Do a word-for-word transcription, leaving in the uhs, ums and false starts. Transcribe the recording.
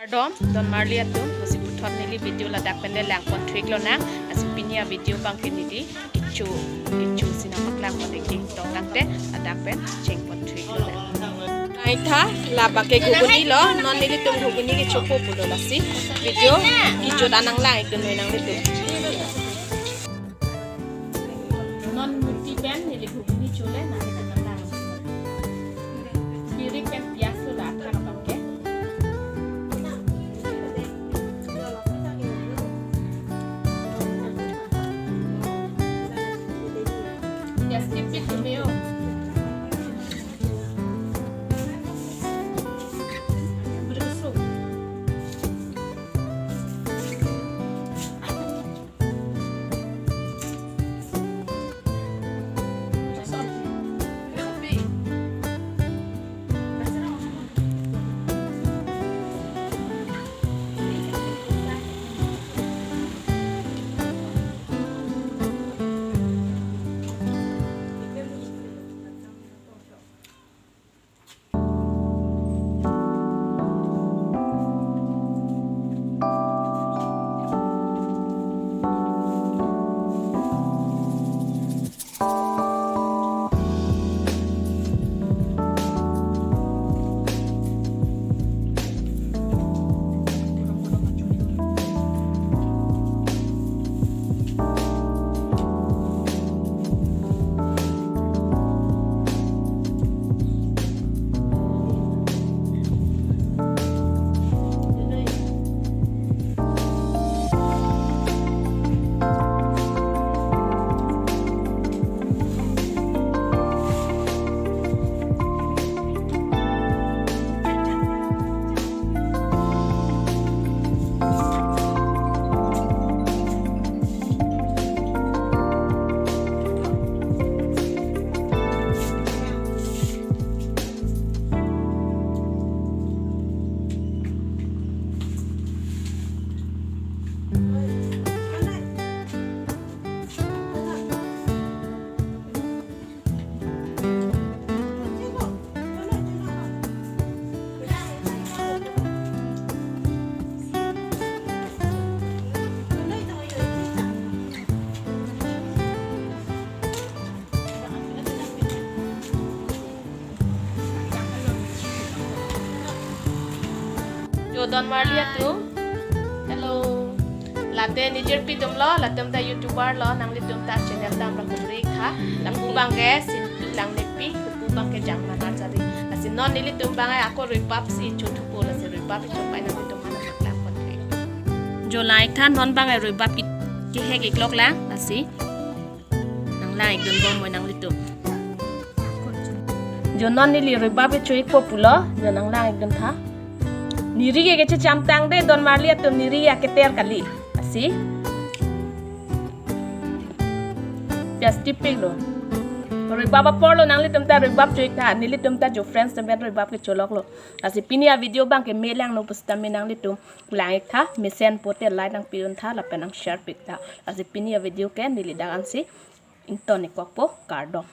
Kardom, don marli atum, pusi puthot neli video ladak pen le langpon thu-ik lonang, lasi pini a video abang ke neli kecho, kecho si nangpaklang pon-ik, to tangte ladak pen chengpon thu-ik lonang. Ai tha, labang ke ghuguni lo, non nelitum ghuguni kechopo pulo lasi. Video kejut an nanglang-ik dun noi nanglitum. Non muti pen neli ghuguni chole, nanglitum nanglang. Birik pen pias lo la athak abang ke. Pias tipik tumeo. Bersuk. Jo don marli atum. Hello. Late nijirpi atum lo, latum ta YouTuber lo, nanglitum ta channel dam ra humri tha. Lapu abang ke Sintu Langlepi, lapu abang ke Jangma Narsari. Lasi non nelitum abang ako ruibap si chothupo, lasi ruibap chopai nanglitum aphan nangpaklang pon-ik. Jo lang-ik tha, non abang ruibap ke, kehek-ik lok lang, lasi nanglang-ik dun bom noi nanglitum. Jo non neli ruibap kecho-ikpo pulo, jo nanglang-ik dun tha. Niri ke kechecham tangte don marli atum, niri aketer kali. Lasi pias tipik lo. Ruibap apor lo, nanglitum ta ruibap cho-ik tha, nelitum ta jo friends atum pen ruibap kecho lok lo. Lasi pini a video abang ke me lang non pusitame nanglitum lang-ik tha, mesen pote like nangpi dun tha, lapen nang share pi-ik tha. Lasi pini a video ke neli dak ansi ington-ik kokpo, kardom.